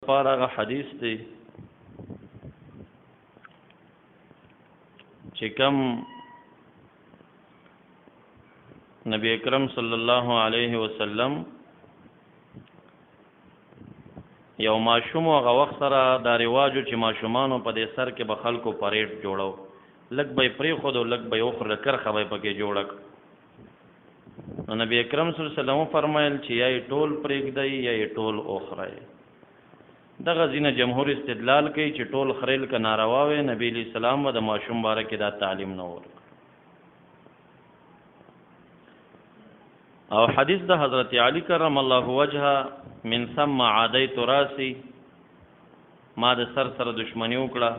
لپاره هغه حدیث دی چې کوم نبی اکرم صلی الله علیه وسلم یو ماشوم هغه وخت سره دا رواجو چې ماشومانو په دې سر کې به خلکو پریټ جوړو، لږ به یې پرېښود او لږ به یې وخوړل، کرښه به یې پکې جوړه کړه. نو نبی اکرم صلی الله علیه وسلم فرمایل چې یا یې ټول پرېږدئ یا یې ټول وخورئ. دغه ځینې جمهور استدلال کوي چې ټول خریل که ناروا وي، نبی علیه السلام به د ماشوم باره کې دا تعلیم نه ورکړ. او حدیث د حضرت علی کرم الله وجهه من ثم عادیت راسی، ما د سر سره دشمنی وکړه،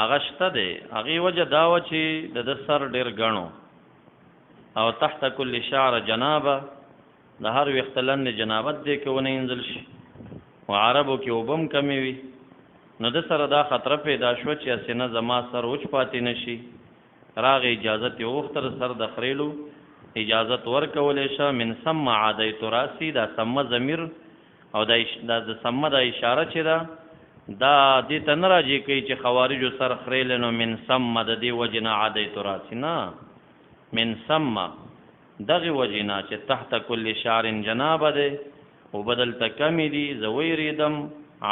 هغه شته دی. هغې وجه دا وه چې د ده سر ډېر ګڼو او تحت کل شعر جنابه، د هر ویښته لاندې جنابت دی که ونه اینځل شي، او عربو کې اوبه هم کمې وي، نو ده سره دا خطره پیدا شوه چې هسې نه زما سر وچ پاتې نه شي. راغی اجازت یې وغوښته، د سر د خریلو اجازت ورکولی شه. من ثم عادیت راسي، دا ثم ضمیر او دا دا د ثم دا اشاره چې ده دا دې ته نه راجع کوي چې خوارجو سر خریل، نو من ثم د دې وجې نه عادیت راسي، نه، من ثم دغې وجې نه چې تحت کل شعر جنابه دی، اوبه دلته کمې دي، زه ویرېدم،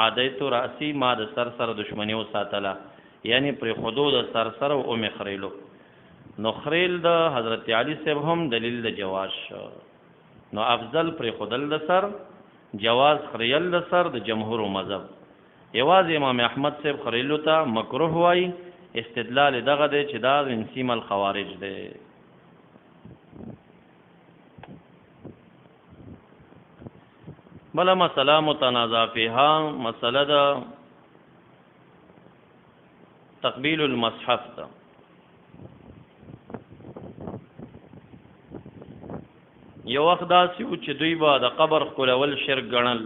عادیت راسي، ما د سر سره دښمني وساتله، یعنی پرېښودو د سر سره او ومې خریلو. نو خریل د حضرت علي صاحب هم دلیل د جواز شو. نو افضل پرېښودل د سر، جواز خریل د سر د جمهور مذهب. یوازې امام احمد صاحب خریلو ته مکروه وایي، استدلال دغه دی چې دا من سیما الخوارج دی. بله مسله متنازع فيها مسله ده تقبیل المصحف ده. یو وخت داسې و چې دوی به د قبر ښکلول شرک ګڼل،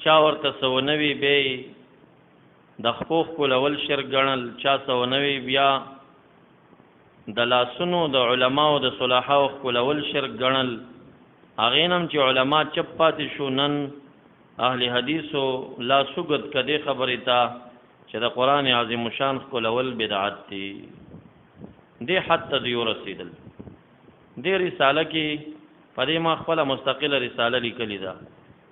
چا ورته څه ونه وي بیا د خپو ښکلول شرک ګڼل، چا څه ونه وي بیا د لاسونو د علماو د صلحاو ښکلول شرک ګڼل. هغې نه هم چې علما چپ پاتې شو، نن اهل حدیثو لاس اوږد که دې خبرې ته چې د قرآن عظیم الشان ښکلول بدعت دی. دې حد ته دوی ورسېدل. دې رساله کې په دې ما خپله مستقله رساله لیکلې ده.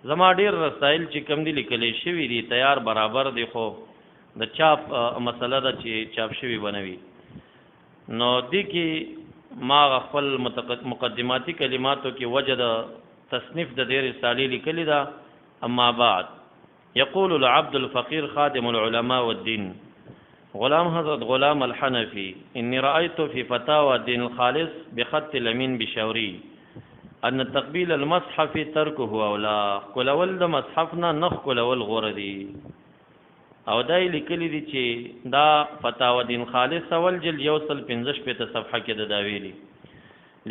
زما ډېر رسایل چې کوم دي لیکل شوي دي، تیار برابر دي، خو د چاپ مسله ده چې چاپ شوي به نه وي. نو دې کې ما خپل مقدماتي کلماتو کې وجه د تصنیف د دې رسالې لیکلې ده. اما بعد، يقول العبد الفقير خادم العلماء والدين غلام حضرت غلام الحنفي إني رأيت في فتاوى الدين الخالص بخط الأمين بشوري أن تقبيل المصحف تركه أولى. ښکلول د مصحف نه نه ښکلول غوره دي. او دا یې لیکلي دي چې دا فتاوى دین خالص اول جلد 165 صفحه کې د دا ویلي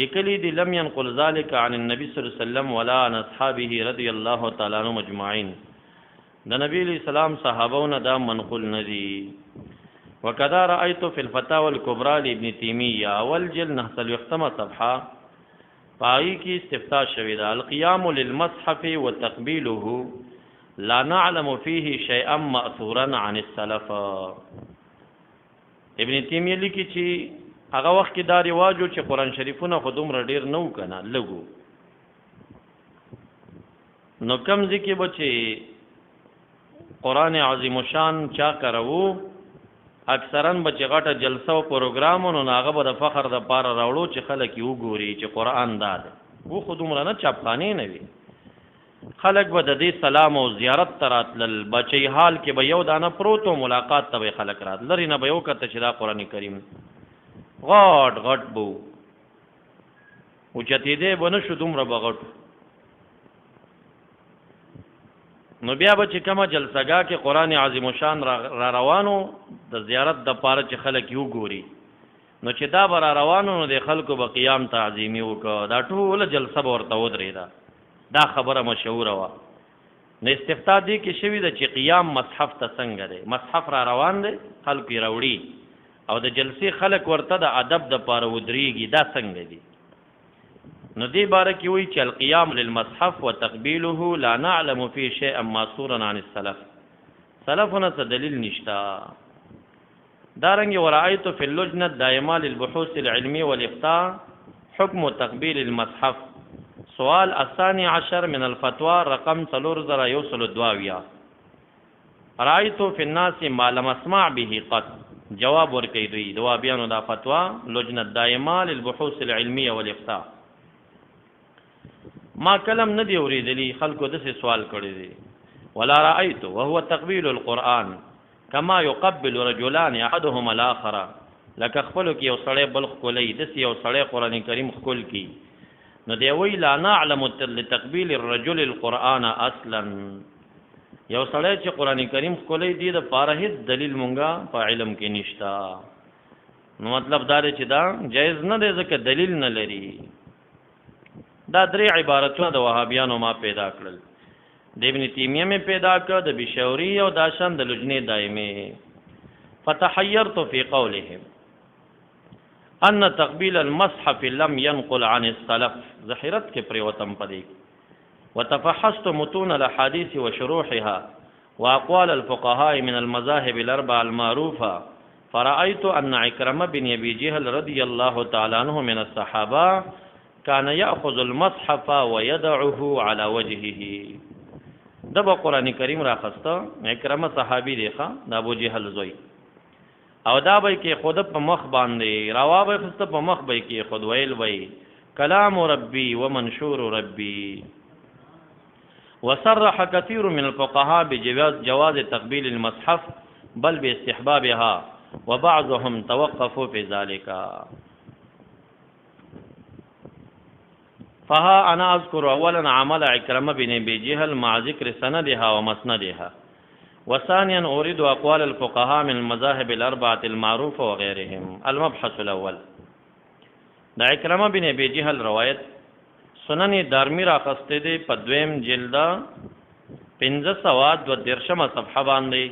لیکلي دي لم ينقل ذلك عن النبي صلی الله علیه وسلم ولا عن اصحابه رضی الله تعالی عنهم اجمعین. د نبی علیہ السلام صحابو نه دا منقول نه دي. وکذا رأيت في الفتاوى الكبرى لابن تيمية اول جلد 29 صفحه پای کې استفتاء شوې ده القيام للمصحف وتقبيله لا نعلم فيه شيئا مأثورا عن السلف. ابن تیمیه لیکي چې هغه وخت کې دا رواج و چې قرآن شریفونه خو دومره ډېر نه وو که نه، لږ وو. نو کوم ځای کې به چې قرآن عظیم الشان چا کره وو، اکثرا به چې غټه جلسه او پروګرام و، نو هغه به د فخر دپاره راوړو چې خلک یې وګوري چې قرآن دا دی. و خو دومره نه، چاپخانې نه وي. خلک به د دې سلام او زیارت ته راتلل. بچی حال کې به یو دانه پروت و، ملاقات ته به یې خلک راتلل، لرې نه به یې وکتل چې دا قرآن کریم غټ غټ به و، اوچتېدی به نه شو، دومره به غټ. نو بیا به چې کومه جلسهګاه کې قرآن عظیم الشان را روانو د زیارت دپاره چې خلک یې وګوري، نو چې دا به را روانو نو د خلکو به قیام تعظیمي وکړه، دا ټوله جلسه به ورته ودرېده. دا خبره مشهوره وه. نو استفتاء دې کې شوې ده چې قیام مصحف ته څنګه دی؟ مصحف را روان دی، خلک یې راوړي او د جلسې خلک ورته د ادب دپاره ودرېږي، دا څنګه دي؟ نو دې باره کې وایي چې القيام للمصحف وتقبيله لا نعلم فيه شيئا ماثورا عن السلف، سلفونه څه دلیل نشته. دارنګ ورأيت في اللجنة الدائمة للبحوث العلمية والإفتاء حكم تقبيل المصحف سوال الثاني عشر من الفتوى رقم 4102. رأيت في الناس ما لم اسمع به قط. جواب ورکوي دوی د وابیانو دا فتوا لجنة الدائمة للبحوث العلمية والإفتاء. ما کلم نه دی اورېدلی، خلکو داسې سوال کړی دی. ولا رأيت وهو تقبيل القرآن كما يقبل رجلان احدهما الاخر، لکه خپلو کې یو سړی بل ښکلوي، داسې یو سړی قرآن کریم ښکل کړي. نو دی وایي لا نعلم لتقبيل الرجل القرآن اصلا. یو سړی چې قرآن کریم ښکلوي دې دپاره هېڅ دلیل مونږه په علم کې نشته. نو مطلب دا دی چې دا جایز نه دی ځکه دلیل نه لري. دا درې عبارتونه د وهابیانو ما پیدا کړل، د ابن تیمیه مې پیدا کړ، د بشوری او دا شان د لجنې دایمې. فتحیرت فی قولهم ان تقبیل المصحف لم ينقل عن السلف. زه حیرت کې پرېوتم په دې. وتفحصت متون الاحاديث وشروحها واقوال الفقهاء من المذاهب الاربعه المعروفه فرأيت ان عكرمه بن ابي جهل رضي الله تعالى عنه من الصحابه كان يأخذ المصحف ويدعه على وجهه. دبا قرآن کریم را خسته عکرمه صحابي دی ښه، د ابو جهل زوی، او دا به کې خود په مخ باندې روا به خسته په مخ به کې خود ویل وی کلام ربي ومنشور ربي. وصرح كثير من الفقهاء بجواز جواز تقبيل المصحف بل باستحبابها وبعضهم توقفوا في ذلك. فها أنا أذكر أولا عمل عكرمة بن أبي جهل مع ذكر سندها ومسندها، وثانيا أريد أقوال الفقهاء من المذاهب الأربعة المعروفة وغيرهم. المبحث الأول، د عکرمه بن أبي جهل روایت سنن دارمی را خسته دی په دویم جلد 532 صفحه باندې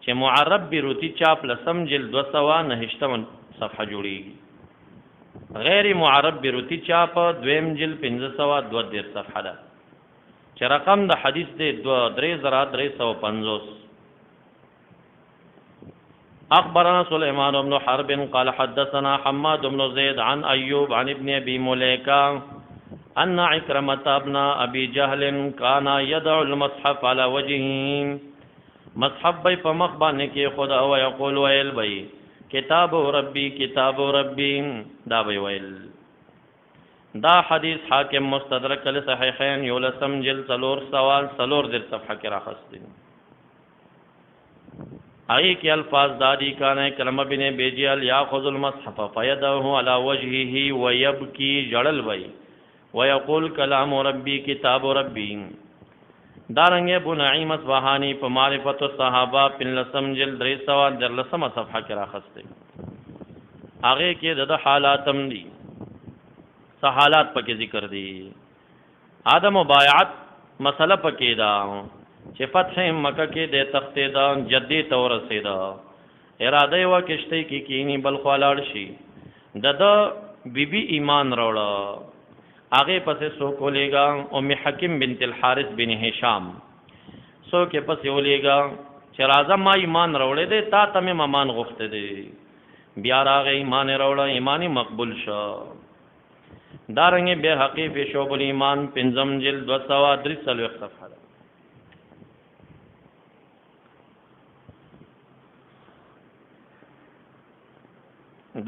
چې معرب بیروتی چاپ لسم جلد 209 صفحه جوړیږي. غیر معرب بیروتی چاپ دویم جلد 532 صفحه ده چې رقم د حدیث دی 2350. أخبرنا سليمان بن حرب قال حدثنا حماد بن زيد عن أيوب عن ابن أبي مليكة أن عكرمة بن أبي جهل كان يدع المصحف على وجهه. مصحف بي په مخ باندې کې خدا او يقول ويل بي کتاب ربي کتاب ربي، دا بي ویل. دا حدیث حاکم مستدرک لصحیحین یولسم جلد 404 صفحه کې راخستي. آئی کے الفاظ دادی کان عکرمہ بن ابی جهل یاخذ المصحف فیدعه علی وجهه ویبکی جړل وی ویقول کلام ربی کتاب ربی. دارنګ ابو نعیم اصفهانی په معرفت الصحابه پنځلسم جلد 313 صفحه کې راخسته. هغه کې د حالات هم دي، څه حالات پکې ذکر دي. آدم مبایعت مسله پکې ده چې فتح مکه کې د تختې ده جدې ته ورسېده، اراده یې وه کښتۍ کې کینی بل خوا لاړ شي. د ده بیبي ایمان راوړه، هغې پسې څوک ولېږه، ام حکیم بنت الحارث بن هشام څوک یې پسې ولېږه چې راځه ما ایمان راوړی دی، تا ته مې مامان غوښتی دی. بیا راغی ایمان یې راوړه، ایمان یې مقبول شو. دارنګې بیهقي فی شعب الایمان پنځم جلد 243 صفحه ده.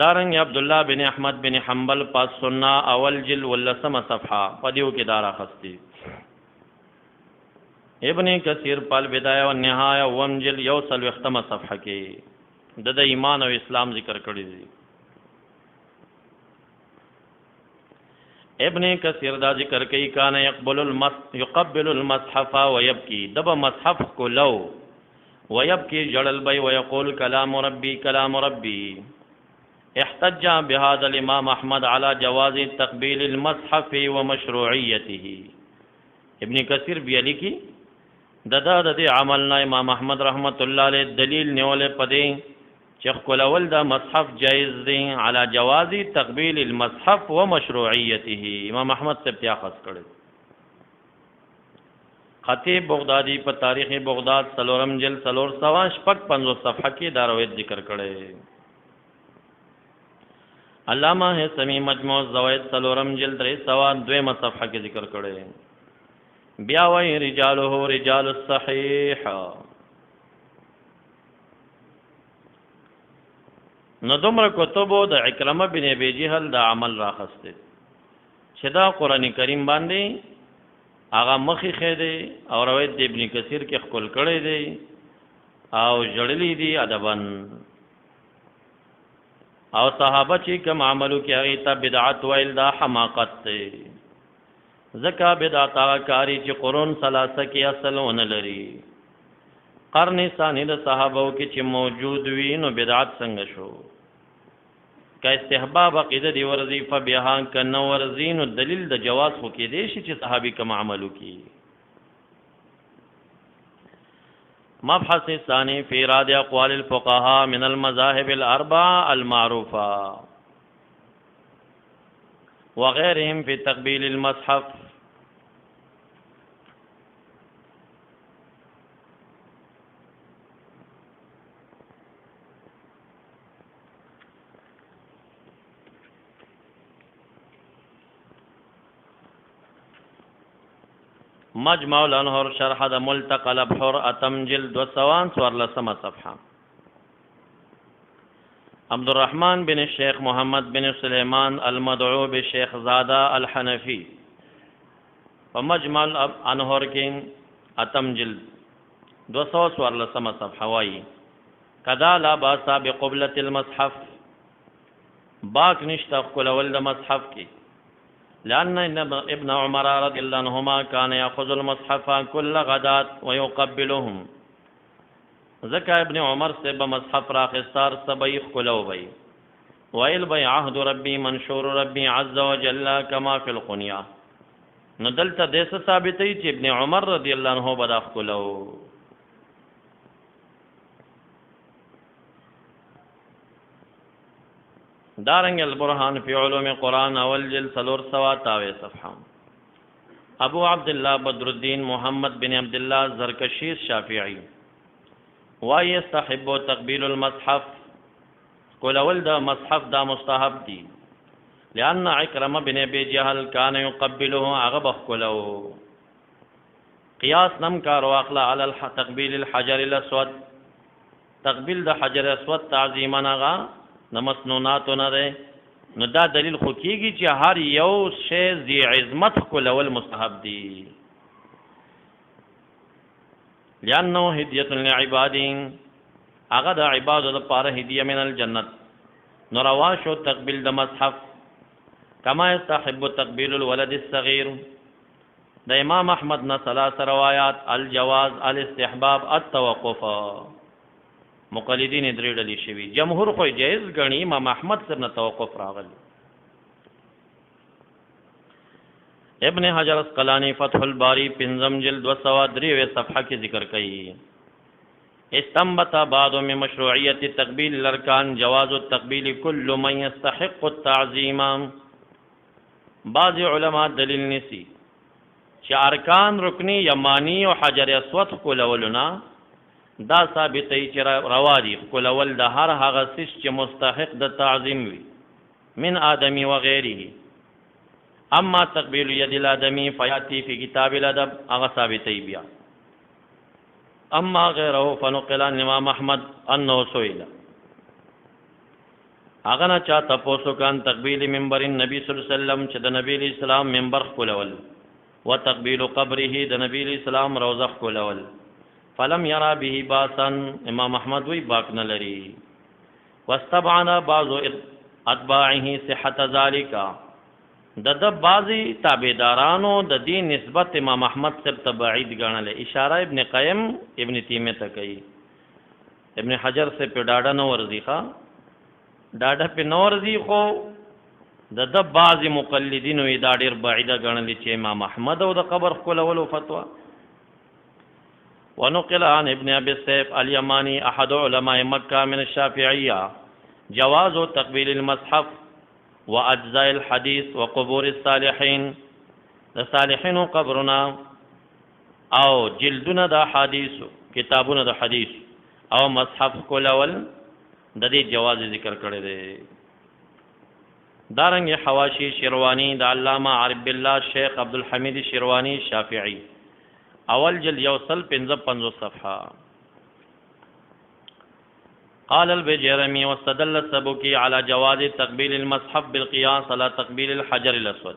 دارنګ عبد الله بن احمد بن حنبل پاس سنہ اول جلد 19 صفحه پدیو کې دارا خستی. ابن کثیر پال بدایه و نهایه وم جلد 1 صفحه کې د ایمان او اسلام ذکر کړی دی. ابن کثیر دا ذکر کوي کان يقبل يقبل المصحف ويبكي، دبا مصحف کو لو ويبكي جړل بي ويقول كلام ربي كلام ربي. احتج بهذا الإمام أحمد على جواز تقبيل المصحف ومشروعيته. ابن کثیر بیا لیکي د دا د دې عمل نه امام احمد رحمت الله علیه دلیل نیولې پدې چې ښکلول د مصحف جایز دی، علی جواز تقبیل المصحف ومشروعیته. امام احمد صاحب ته اخذ کړی. خطیب بغدادي په تاریخ بغداد څلورم جلد 456 صفحه کې دا روایت ذکر کړی. علامه هیثمی مجموع الزواید څلورم جلد 302 صفحه کې ذکر کړی. بیا وایي رجاله رجال الصحیح. نو دومره کتبو د عکرمه بن ابي جهل د عمل راخسته چې دا قران کریم باندې هغه مخې خې دی او روایت د ابن کثیر کې خپل کړی دی او جړلې دی ادبن. او صحابه چې کوم عملو کې هغه ته بدعت ویل دا حماقت دی، ځکه بدعت هغه کاری چې قرون ثلاثه کې اصل ونه لري. قرن ثانی د صحابو کې چې موجود وي نو بدعت څنګه شو؟ که استحباب عقیده دی ورزي فبها، که نه ورزي نو دلیل د جواز خو کې دی شي چې صحابي کوم عمل وکړي. مبحث ثانی فی راد اقوال الفقهاء من المذاهب الاربعه المعروفه وغيرهم في تقبيل المصحف. مجمع الانهر شرح د ملتقى الابحر اتم جلد 214 صفحه. عبد الرحمن بن الشیخ محمد بن سلیمان المدعو بشیخ زاده الحنفی په مجمع الانهر کې اتم جلد 214 صفحه وایي کدا لا باسا بقبلة المصحف، باک نشته ښکلول د مصحف کې، لأن ابن عمر رضي الله عنهما كان يأخذ المصحف كل غدات ويقبلهم. ځکه ابن عمر سے به مصحف راخستار سبئی ښکلو بی ویل بی عهد ربي منشور ربي عز وجل كما في القنية. نو دلته دې څه ثابتوي چې ابن عمر رضی الله عنه به دا ښکلو. دارنګ البرهان فی علوم قرآن اول جلد 323 صفحه. ابو عبد الله بدر الدین محمد بن عبد الله زرکشی شافعی وای یستحب تقبیل المصحف، کولول د مصحف دا مستحب دی، لأن عکرمه بن ابي جهل كان يقبله، هغه بخکلو. قیاس نم کار واخله علی تقبیل الحجر الاسود، تقبیل د حجر اسود تعظیما هغه د مسنوناتو نه دی. نو دا دلیل خو کیږي چې هر یو شی ذی عظمت ښکلول مستحب دی، لأنه هدیة لعباده، هغه د عبادو دپاره هدیه من الجنت. نو روا شو تقبیل د مصحف کما یستحب تقبیل الولد الصغیر. د امام احمد نه ثلاث روایات الجواز الاستحباب التوقف. مقلدین درې ډلې شوي، جمهور خو جایز ګڼي، امام احمد صاحب نه توقف راغلی. ابن حجر عسقلانی فتح الباری پنځم جلد 203 صفحه کې ذکر کړي استنبط بعض من مشروعیت تقبیل الارکان جواز التقبیل كل من يستحق التعظیم. بعض علماء دلیل نسی چې ارکان رکنی یمانی او حجر اسود ښکلولو نه دا ثابتوي چې روا دي ښکلول د هر هغه څه چې مستحق د تعظیم وي من آدمی و غیره. اما تقبیل ید الادمی فیاتی فی کتاب الادب، هغه ثابتوي بیا. اما غیره فنقل عن امام احمد انه سئل، هغه نه چا تپوس وکړ عن تقبیل منبر النبي صلی الله علیه وسلم چې د نبی علیه السلام منبر ښکلول و تقبیل قبره د نبی علیه السلام روضه ښکلول، فلم یرا به باسا، امام احمد وی باک نه لري. واستبعد بعض اتباعه صحت ذلک، د د بعضی تابعدارانو د دې نسبت امام احمد صاحب ته بعید ګڼلی. اشاره ابن قیم ابن تیمیه ته کوي. ابن حجر صاحب په ډاډه نه ورځي، ښه ډاډه په نه ورځي، خو د د بعضی مقلدینو یې دا ډېر بعیده ګڼلی چې امام احمد او د قبر ښکلولو فتوا. ونقل عن ابن ابي السيف اليماني احد علماء مکه من الشافعيه جواز تقبيل المصحف واجزاء الحديث وقبور الصالحين، د صالحینو قبرونه او جلدونه د حدیث، کتابونه د حدیث او مصحف کولول د دې جواز ذکر کړی دی. دارنګ حواشی شیروانی د علامه عارف بالله شیخ عبد الحمید شیروانی شافعی، اول جلد 155 صفحه. قال البجرمي واستدل السبكي على جواز تقبيل المصحف بالقياس على تقبيل الحجر الاسود.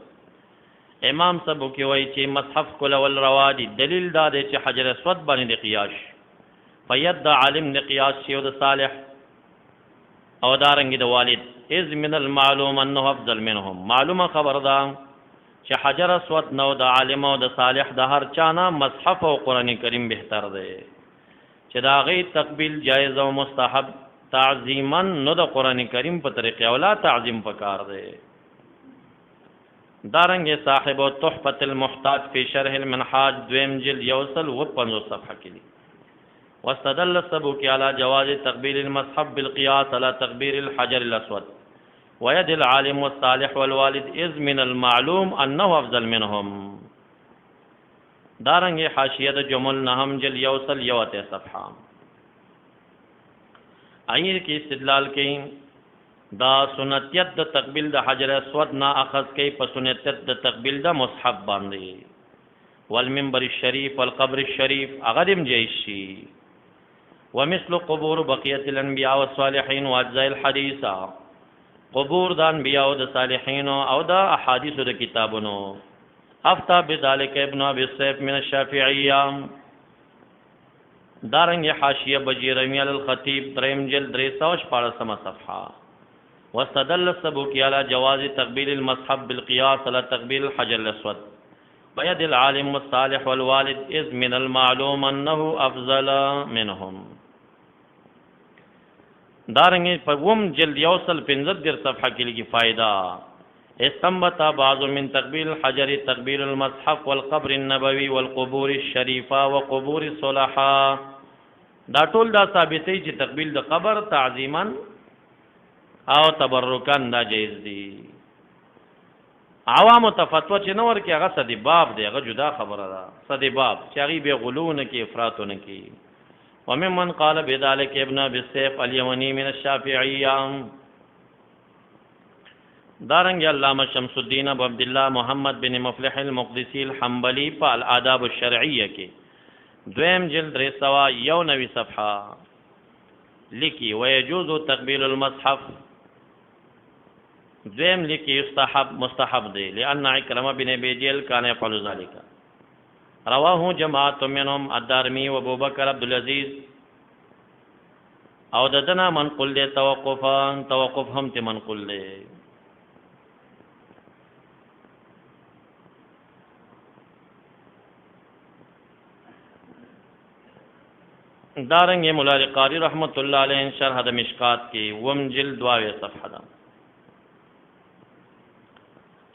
امام سبکی وایي چې مصحف کولول روا دي، دلیل دا دی چې حجر اسود باندې د قیاس په ید د عالم د قیاس شي او د صالح او دارنګ د والد، اذ من المعلوم انه افضل منهم. معلومه خبر ده چې حجر اسود نو د عالم او د صالح د هر چا نه مصحف او قرآن کریم بهتر دی، چې د هغې تقبیل جایز او مستحب تعظیما نو د قرآن کریم په طریقې اولا تعظیم پکار دی. دارنګ صاحب تحفة المحتاج فی شرح المنحاج دویم جلد 150 صفحه کې دي. واستدل السبكي على جواز تقبيل المصحف بالقياس على تقبيل الحجر الأسود ويد العالم والصالح والوالد إذ من المعلوم أنه أفضل منهم. دارنګ حاشیه د جمل نهم جلد 101 صفحه. ایر کې استدلال کوي دا سنتیت د تقبیل د حجر اسود نه اخذ کوي په سنتیت د تقبیل د مصحف باندې والمنبر الشریف والقبر الشریف هغه دم جایز شي. ومثل قبور بقیة الانبیاء والصالحین واجزاء الحدیث، قبور د انبیاء او د صالحین او د احادیث د کتابونو. افتا بذلك ابن ابي السيف من الشافعیه. دارنګ حاشیه بجیرمی علی الخطیب دریم جلد 316 صفحه. واستدل السبكي على جواز تقبيل المصحف بالقياس على تقبيل الحجر الأسود بيد العالم والصالح والوالد إذ من المعلوم أنه أفضل منهم. دارنګ په وم جلد 135 صفحه کې لیکي فائدہ استنبط بعض من تقبيل الحجر تقبيل المصحف والقبر النبوي والقبور الشريفة وقبور الصلحاء. دا ټول دا ثابتې چې تقبیل د قبر تعظیما او تبرکا دا جایز دي. عوامو ته فتوا چې نه ورکړي هغه سدي باب دی، هغه جدا خبره ده. سدي باب چې هغوی بیا غلو نه کوي، افراط نه کوي. وممن قال بذلك ابن ابي السيف اليمني من الشافعية. دارنګ علامه شمس الدین ابو عبد الله محمد بن مفلح المقدسی الحنبلی په الآداب الشرعیه کې دویم جلد 391 صفحه لیکي ويجوز تقبیل المصحف. دویم لیکي یستحب، مستحب دی، لأن عکرمه بن ابي جهل کان يفعل ذلك. رواه جماعت منهم الدارمي وابو بکر عبد العزيز. او ددنا منقول دی توقفا، توقف هم ته منقول دی. دارنګ مولا قاری رحمت الله علیه شرح د مشکات کې وم جلد 22 صفحه ده.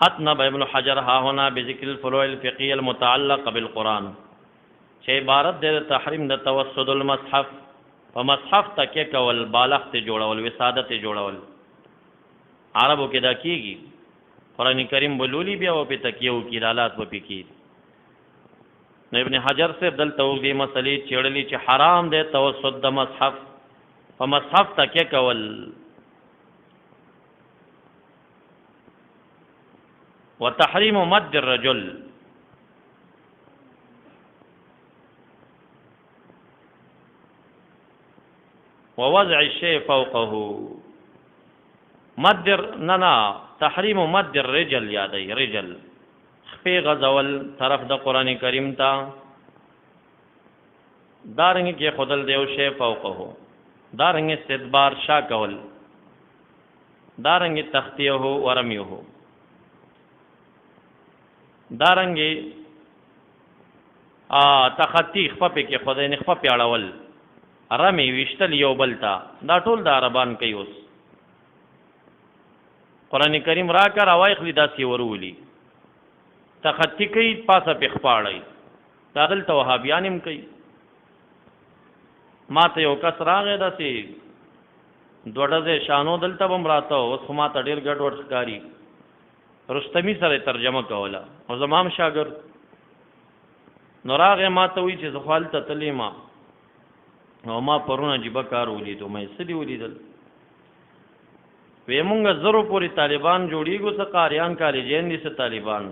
اتنب ابن حجر ها هنا بذکر الفروع الفقهية المتعلقة بالقرآن، چې عبارت دی د تحریم د توسد المصحف، په مصحف تکیه کول، بالښت جوړول، وسادت جوړول. عربو کې دا کیږي، قرآن کریم بلولی بیا و په تکیه وکړي، دالات و پې کیږي. نو ابن حجر صاحب دلته اوږدې مسئلې چېړلې چې حرام دی توسد د مصحف، په مصحف تکیه کول. وتحریم مد الرجل، ووضع الشيء فوقه. مد نه نه، تحریم مد الرجل یادوي، رجل خپې غځول طرف د قرآن کریم ته. دارنګ کې خودل دیو شی فوقه، دارنګ استدبار شا کول، دارنګ تختیه ورمیه، دارنګ تخطی خپه پې کې خدای نه خپه پې اړول، رمې ویشتل یو بل ته. دا ټول د عربان کوي. اوس قرآن کریم راکه راوایخلي داسې ورولي، تخطی کوي، پاسه پې خپه اړوي. دا دلته وهابیان هم کوي. ما ته یو کس راغی، داسې دوه ډزې شانو دلته به هم راته، اوس خو ما ته ډېر ګډوډ ښکاري. رستمي سره ترجمه کوله او زما هم شاګرد. نو راغی ما ته وایي چې زه خو هلته تللی ما او ما پرون عجیبه کار ولیدو. مې څه دي ولیدل؟ وی مونږ زرو پورې طالبان جوړیږو، څه قاریان کالجین دي، څه طالبان،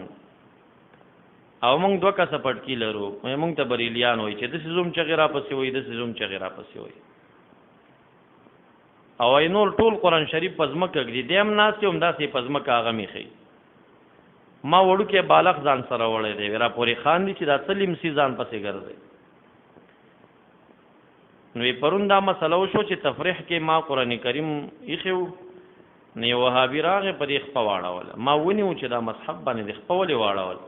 او مونږ دوه کسه پټکی لرو. وی مونږ ته بریلیان وایي چې داسې زوم چغې راپسې وایي، داسې زوم چغې راپسې وایي. او ای نور ټول قرآن شریف په ځمکه ږدي، دی هم ناست دی، همداسې په ځمکه هغه میښي. ما وړوکی بالغ ځان سره وړی دی، را پورې خاندي چې دا څه لیمسي ځان پسې ګرځي. نو پرون دا مسله وشو چې تفریح کې ما قرآن کریم ایښی و، نو یو وهابي راغی په دې خپه واړوله. ما ونیو چې دا مصحف باندې دې خپه ولې واړول؟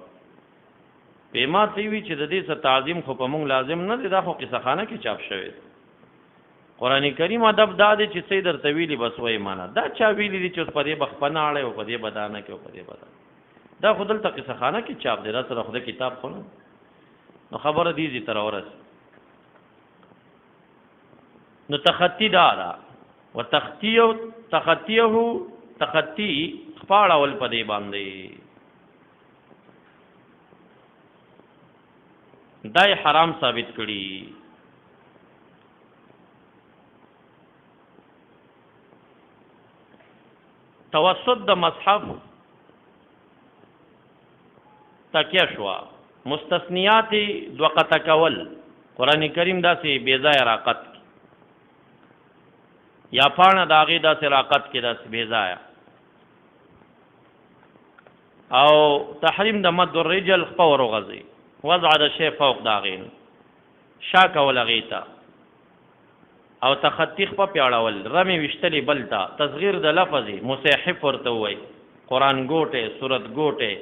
پې ما ته وی چې د دې څه تعظیم خو په مونږ لازم نه دی، دا خو قصه خانه کې چاپ شوی دی. قرآن کریم ادب دا دی چې څه درته ویلي بس وایي معنا. دا چا ویلي دي چې اوس په دې به خپه نه اړوې او په دې به دا نه کوې او په دې به دا؟ دا خو دلته قصه خانه کې چاپ دی، دا څه د خدای کتاب خو نه. نو خبره دې ځي تر ورسې. نو تخطی دا ده، وتخطیو تخطیه تخطی خپاړول په دې باندې دای حرام ثابت کړي. توسط د مصحف تکیه شوه، مستثنیات دوه قطع کول، قرآن کریم داسې بې ځایه راقت کی، یا پاڼه د هغې داسې راقت کې داسې بې ځایه، او تحریم د مد الرجل خپه وروغځي، وضع د شی فوق د هغې شا کول هغې ته، او تخطی خپه پیاړول، رمې ویشتلې بل ته، تصغیر د لفظ مصحف ورته ووایي، قرآن ګوټی، صورت ګوټی،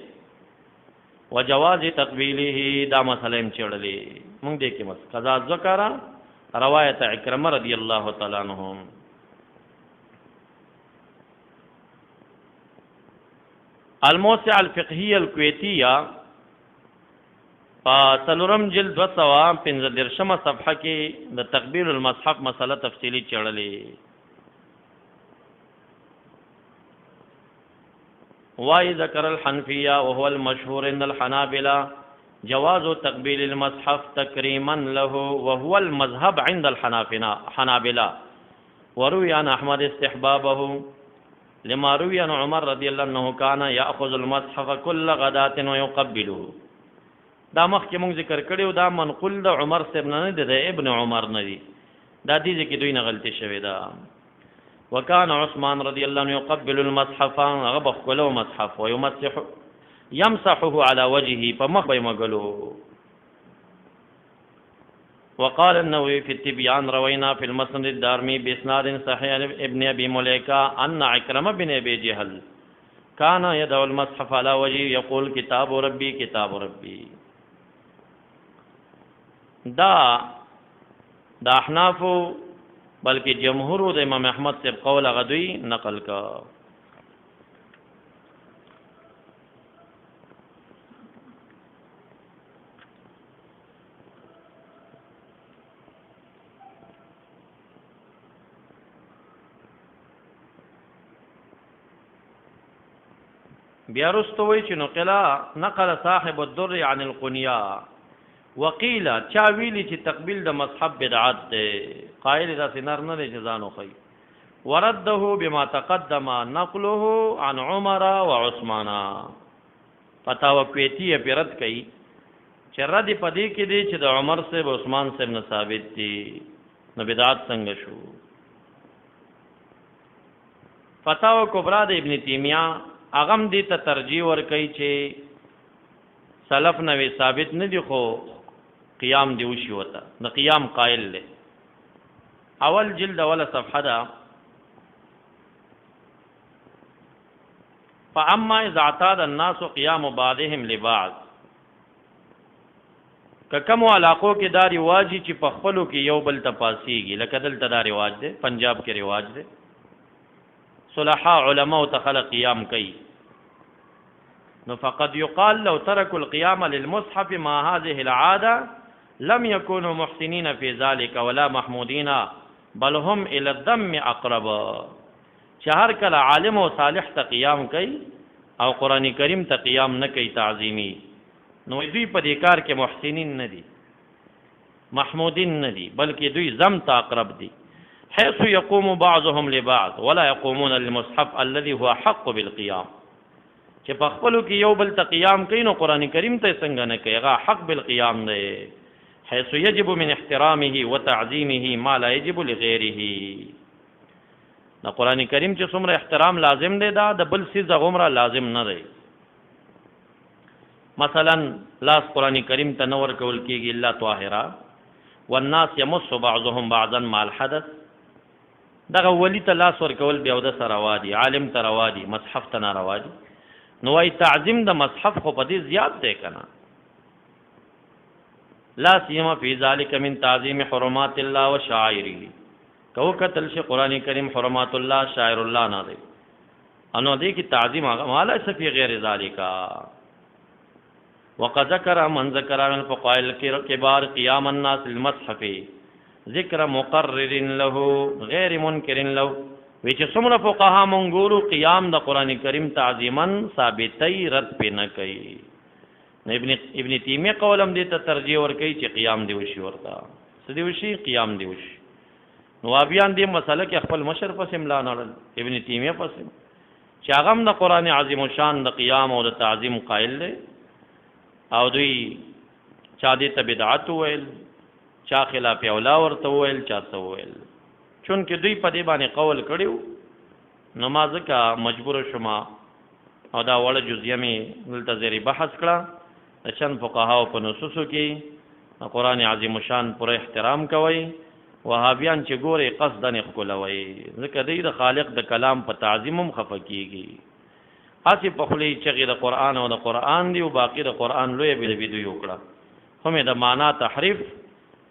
وجواز تقبیله. دا مسله هم چېړلې مونږ دې کې مس قضا ذکر روایت عکرمه رضی الله تعالی عنہ. الموسع الفقهیه الکویتیه په څلورم جلد 235مه صفحه کې د تقبیل المصحف مسله تفصیلی چړلې. وای ذکر الحنفیه وهو المشهور عند الحنابلة جواز تقبیل المصحف تکریما له وهو المذهب عند الحنابلة، وروي عن احمد استحبابه لما روي عن عمر رضی الله عنه كان ياخذ المصحف كل غداة ويقبله. دا مخکې مونږ ذکر کړیو، دا منقول د عمر صاحب نه دی، د ابن عمر نه دی، دا دې ځکه دوی نه غلطي شوې ده. وکان عثمان رضی الله عنه يقبل المصحف، هغه به ښکلو مصحف، ويمسح يمسحه على وجهه، په مخ به یې مږلو. وقال النووي في التبيان روينا في المسند الدارمي بإسناد صحيح ابن أبي مليكة أن عكرمة بن أبي جهل كان يدع المصحف على وجهه يقول كتاب ربي كتاب ربي. دا د احنافو بلکې جمهور د امام احمد صاحب قول هغه دوی نقل کا. بیا رستو وی چې نقلا نقل صاحب الدر عن القنیا وقیل، چا ویلی چې تقبیل د مصحف بدعت دی، قائل داسې نر نه دی چې ځان وښیي. ورده بما تقدم نقله عن عمر وعثمان. فتاوی کویتی یې رد کوي چې رد په دې کې دی چې د عمر صاحب عثمان صاحب نه ثابت دی، نو بدعت څنګه شو؟ فتاوی کبرا د ابن تیمیه هغه هم دې ته ترجیح ورکوي چې سلف نه وی ثابت نه دی، خو قیام دی وشي وته، د قیام قائل دی. اول جلد اوله صفحه ده. فاما اذا اعتاد الناس قیام بعضهم لبعض، که کوم علاقو کې دا رواج چې په خپلو کې یو بل ته پاسیږي، لکه دلته دا رواج دی، پنجاب کې رواج دی، صلحاء علماء ته خلق قیام کوي، نو فقد يقال لو تركوا القيام للمصحف ما هذه العاده لم يكونوا محسنين في ذلك ولا محمودين بل هم الى الذم اقرب. چې هر کله عالم او صالح ته قیام کوي او قران کریم ته قیام نه کوي تعظیمی، نو دوی په دې کار کې محسنین نه دي، محمودین نه دي، بلکې دوی ذم ته اقرب دي. حيث يقوم بعضهم لبعض ولا يقومون للمصحف الذي هو حق بالقيام. چې په خپلو کې یو بل ته قیام کوي نو قران کریم ته څنګه نه کوي، هغه حق بالقيام دی. حيث يجب من احترامه وتعظيمه ما لا يجب لغيره. د قران کریم چې څومره احترام لازم دی دا د بل څیز غومره لازم نه دی. مثلا لاس قران کریم ته نه ورکول کېږي الا طاهرا، والناس يمس بعضهم بعضا مع الحدث. دغه ولی ته لاس ورکول بیا د سره روا دي، عالم ته روا دي، مصحف ته ناروا دي. نو وای تعظیم د مصحف خو په دې زیات دی کنه. لا سیما فی ذلک من تعظیم حرمات الله وشعائره. کو قتل شي قران کریم حرمات الله شاعر الله نه دی، انو دې کې تعظیم هغه مالا فی غیر ذلک. وقد ذکر من ذکر من الفقهاء الكبار قيام الناس للمصحف ذکر مقرر له غیر منکر له. وی چې څومره فقها مونږ ګورو قیام د قران کریم تعظیما ثابتې رد پې نه کوي. نو ابن تیمیه قولم دې ته ترجیح ورکوي چې قیام دی وشي، ورته څه دی وشي، قیام دی وشي. نو وابیان دې مسله کې خپل مشر پسې ملا نړل، ابن تیمیه پسې، چې هغه هم د قران عظیم شان د قیام او د تعظیم قائل دی. او دوی چا دې ته بدعت وویل، چا خلاف اولا ورته وویل، چا څه وویل. چونکه دوی په دې باندې قول کړیو نو ما ځکه مجبور شوم او دا وړه جزیه مې دلته زیر بحث کړه. د چند فقهاو په نصوصو کې د قرآن عظیم شان پوره احترام کوئ. وهابیان چې ګورئ قصداً یې ښکلوئ، ځکه دوی د خالق د کلام په تعظیم هم خفه کېږي. هسې په خولې یې چغې د قرآن او د قرآن دي، او باقي د قرآن لویه بې دوی وکړه، هم یې د معنا تحریف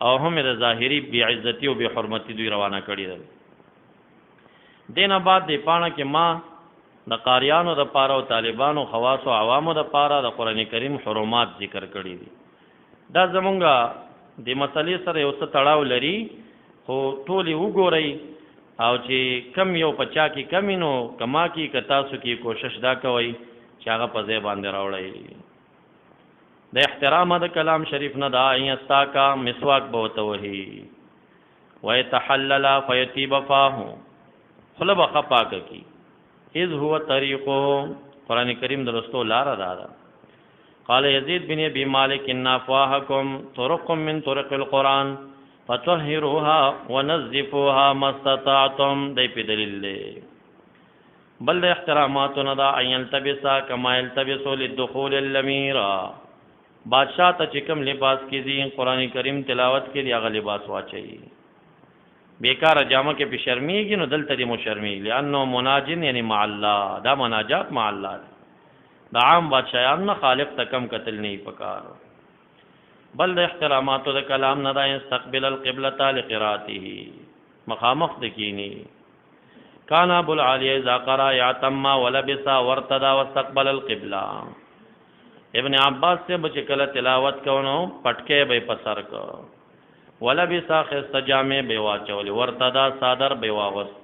او هم یې د ظاهري بې عزتي او بې حرمتي دوی روانه کړې ده. دې نه بعد دې پاڼه کې ما د قاریانو د پاره او طالبانو خواص او عوامو د پاره د قرآن کریم حرمات ذکر کړي دي. دا زمونږه د مسئلې سره یو څه تړاو لري، خو ټول یې وګورئ او چې کم یو په چا کې کمی نو کما کې که تاسو کې کوشش دا کوئ چې هغه په ځای باندې راوړئ. د احترام د کلام شریف نه دا استاکا مسواک به ورته وهي، ویتحلل فیطیب فاه، خوله به ښه پاکه کړي. اذ هو طریقه، قرآن کریم د لوستو لاره دا ده. قال يزيد بن ابي مالك ان افواهكم طرق من طرق القرآن فطهروها ونظفوها ما استطعتم. دی په دلیل دی. بل د احتراماتو نه دا ان يلتبسا كما يلتبس للدخول الاميرا. بادشاہ ته چې کوم لباس کې دي قرآن کریم تلاوت کې دی هغه لباس واچوي. بیکاره جامه کې په شرمیږي نو دلته دې مو شرمیږي، لأنه مناجن یعنی مع الله، دا مناجات مع الله دی. د عام بادشاهانو نه خالق ته کم قتل نه پکار. بل د احتراماتو د کلام نه دا استقبل القبلة لقراءته، مخامخ د کینی. کان ابو العالیہ اذا قرأ اعتم ولبس وارتدى واستقبل القبلة. ابن عباس سے بچ کله تلاوت کونو پټکې به په سر کو، ولبس خسته جامې به واچولې، ورتدا صادر به واغوست،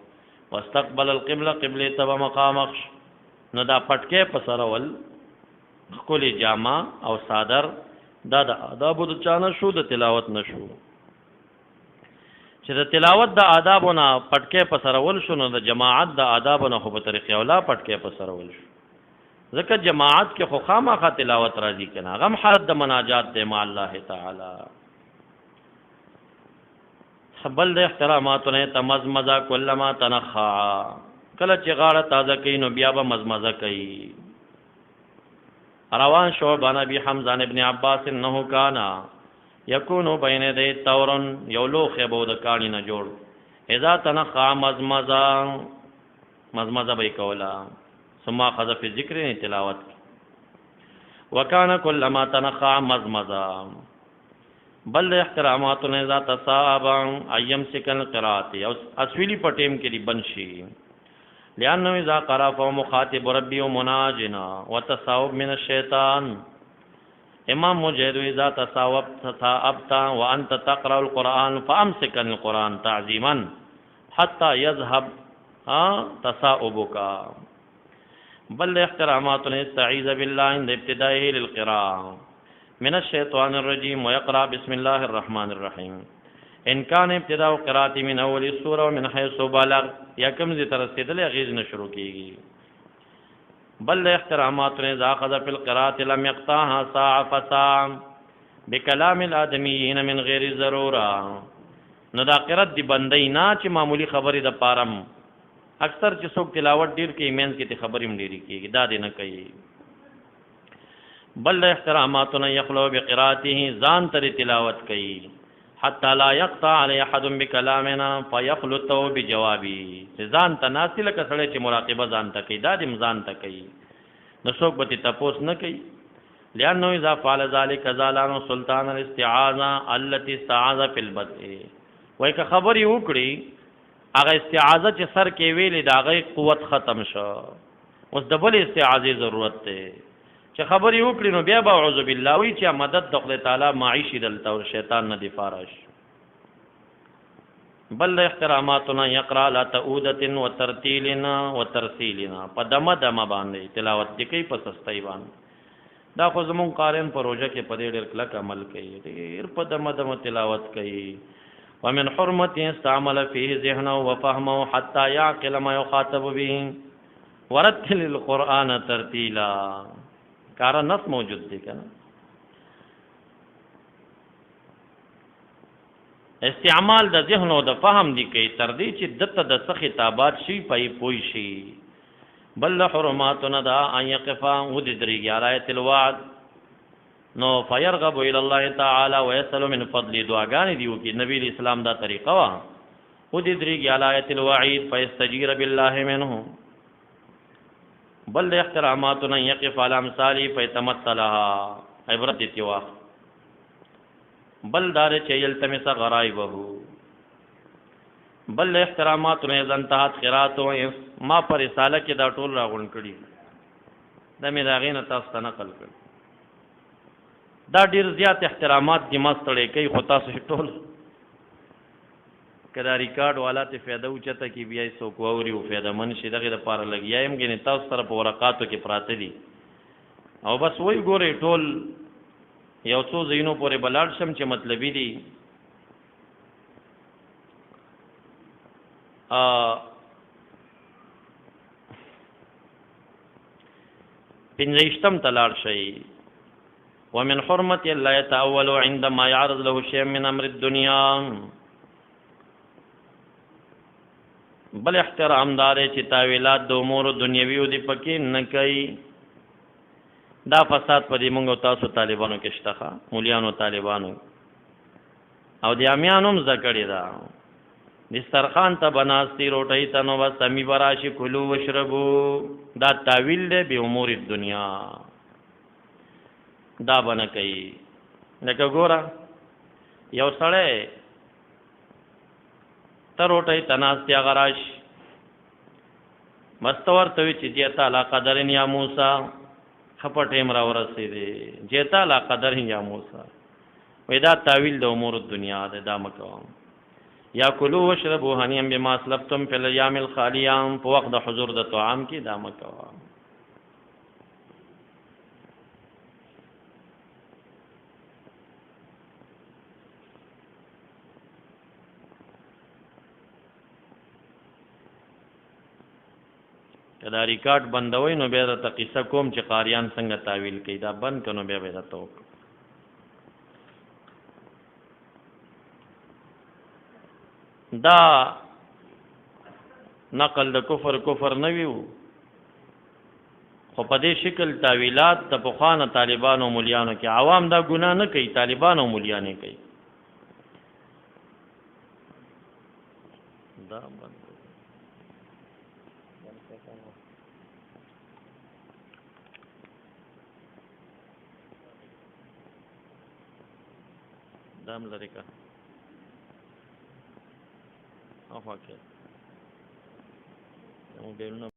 واستقبل القبلة قبلې ته به مخامخ. نو دا پټکې په سر ول، ښکلې جامه او صادر، دا د آدابو د چا نه شو، د تلاوت نه شو. چې د تلاوت د آدابو نه پټکې په سر ول شو، نو د جماعت د آدابو نه خو په طریقې اولا پټکې په سر ول شو. ځکه جماعت کې خو خامخا تلاوت راځي که نه، غم حالت د مناجات دی مع الله تعالی. بل د احتراماتو نه تمزمزه کلما تنخع، کله چې غاړه تازه کوي نو بیا به مزمزه کوي. روان شعبان ابي حمزه ابن عباس انه کان یکون بین یدی تور، یو لوښی به د کاڼي نه جوړ، اذا تنخع مزمزه، مزمزه به یې کوله. ثم اخذ فی ذکر تلاوت، وکان کلما تنخع مزمزه. بل د احتراماتو نه اذا تصاب ایم سکن قرات، او اسویلی په ټیم کې دی بن شي، لأنه اذا قرأ فهو مخاطب ربي ومناجنا وتصاوب من الشیطان. امام مجاهد اذا تصاوبت تصاوبت وانت تقرا القران فامسك عن القران تعظيما حتى يذهب تصاوبك. بل احترامات استعيذ بالله عند ابتدائه للقراءه من الشيطان الرجيم ويقرأ بسم الله الرحمن الرحيم. ان کان ابتداء قرات من اول السوره ومن حيث بلغ، یا کوم ځای ته رسېدلی غیز نه شروع کیږي. بل احترامات اذا اخذ في القراءه لم يقطعها ساعه فساعه بكلام الادميين من غير ضروره. نو دا قرات دی بندي نه چې معمولی خبرې د پارم، اکثر چې څوک تلاوت ډیر کوي مینځ کې ته خبرې هم ډېرې کېږي، دا دې نه کوي. بل احترامات نه يخلو بقراءته، ځان ته تلاوت کوي حتى لا يقطع علي احد بكلامنا فيخلطه بجوابي. ځان ته ناستې لکه سړی چې مراقبه ځان ته کوي، دا دې ځان ته کوي، نو څوک به ترې تپوس نه کوي. لأنه إذا فعل ذلك زال عنه سلطان الاستعاذة التي استعاذ في البدء. وایي که خبرې وکړي هغه استعاذه چې سر کې ویلې د هغې قوت ختم شو، اوس د بلې استعاذې ضرورت دی. چې خبرې وکړي نو بیا به اعوذ بالله وایي چې مدد د خدای تعالی معیشي دلته او شیطان نه دفاع راشي. بل د احتراماتنا یقرا لا تعودة وترتیلنا وترسیلنا، په دمه دمه باندې تلاوت دې کوي، په سستۍ باندې. دا خو زمونږ قارین په روژه کې په دې ډېر کلک عمل کوي، ډېر په دمه دمه تلاوت کوي. ومن حرمته استعمل فيه ذهنه وفهمه حتى يعقل ما يخاطب به ورتل القرآن ترتیلا. کارا نص موجود دی کنه. استعمال د ذهن او د فهم دی کوي تر دې چې دته د څه خطابات شي پای پوي شي. بل حرماتنا دا ان يقفا ودې درېږي على آیت الوعد، نو فيرغب الى الله تعالی ويسأل من فضل. دعاګانې دی وکي، نبی اسلام دا طریقه وا، ودې درېږي على آیت الوعید فيستجير بالله منه. بل احتراماتنا يقف على امثاله فيتمثلها، عبرت دې واخ. بل دار چې يلتمس غرائبه. بل احتراماتنا اذا انتهت قراءته، ما پر رساله کې دا ټول راغونډ کړي، دا مې د هغې نه تاسو ته نقل کړ. دا ډېر زیات احترامات دي، ما ستړی کوي، خو تاسو یې ټول که دا ریکارډ والا ته فایده اوچته کړي بیا یې څوک واوري او فایده من شي، دغې دپاره لګیا یم، ګنې تاسو سره په ورقاتو کې پراته دي او بس وایي ګورئ ټول یو څو ځایونو پورې به لاړ شم چې مطلبي دي. پنځه ته لاړ شئ. ومن حرمة لا يتأول عندما يعرض له شيء من أمر الدنيا. بل احترام دار چې تاویلات د امور دنیوي دی پکې نه کوي. دا فساد په دې مونږ او تاسو طالبانو کې شته، ښه مولیانو طالبانو او د امیانو هم زده کړې ده. دسترخوان ته به ناست دي، روټۍ ته، نو بس امی به راشي کلو وشربو. دا تاویل دی بې امور دنیا، دا به نه کوي. لکه ګوره یو سړی ته روټۍ ته ناست دی، هغه راشي بس ته ورته وایي چې جیتا لا قدر یا موسی، ښه په ټایم را ورسېدې، جیتا لا قدر یا موسی. وایي دا تاویل د امور دنیا دی، دا مه کوه. یا کلو واشربو هنیئا بما اسلفتم فی الایام الخالیه، په وخت د حضور د طعام کې دا مه کوه. که دا ریکارډ بندوئ نو بیا درته قصه کوم چې قاریان څنګه تاویل کوي. دا بند که نو بیا به درته وکړم. دا نقل د کفر کفر نه ویو، خو په دې شکل تاویلات د پخوانه طالبانو مولیانو کې عوام دا ګناه نه کوي، طالبانو مولیان یې کوي. دا بند دام لري کا اخوا کې موبایلونه.